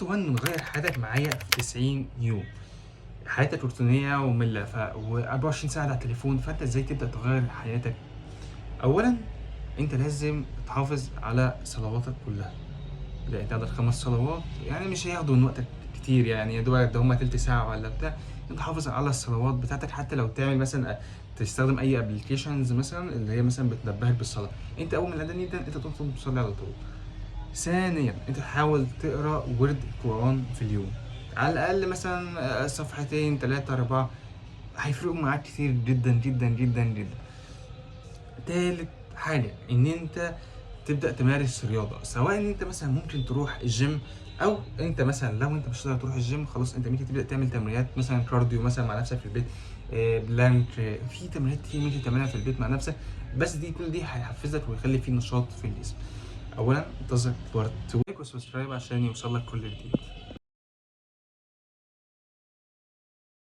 1 من غير حياتك معايا في 90 يوم. حياتك روتينيه وممله و24 ساعة على التليفون، فانت ازاي تبدا تغير حياتك؟ اولا انت لازم تحافظ على صلواتك كلها، يعني انت عندك 5 صلوات، يعني مش هياخدوا من وقتك كتير، يعني يا دوبك ده هما تلت ساعة ولا بتاع. انت حافظ على الصلوات بتاعتك، حتى لو تعمل مثلا تستخدم اي applications مثلا اللي هي مثلا بتنبهك بالصلاه، انت اول ما الاذان يبدا انت تقوم تصلي على طول. ثانيا انت تحاول تقرا ورد قران في اليوم، على الاقل مثلا صفحتين 3 4، هيفرقوا معاك كتير جدا جدا جدا جدا. تالت حاجة ان انت تبدأ تمارس رياضة، سواء ان انت مثلا ممكن تروح الجيم، او انت مثلا لو انت مش قادر تروح الجيم خلاص انت ممكن تبدأ تعمل تمرينات مثلا cardio مثلا مع نفسك في البيت، plank، في تمرينات كتير ممكن تعملها في البيت مع نفسك، بس دي كل دي هيحفزك ويخلي فيه نشاط في الجسم. اولا انتظر part 2، like و subscribe عشان يوصلك كل جديد.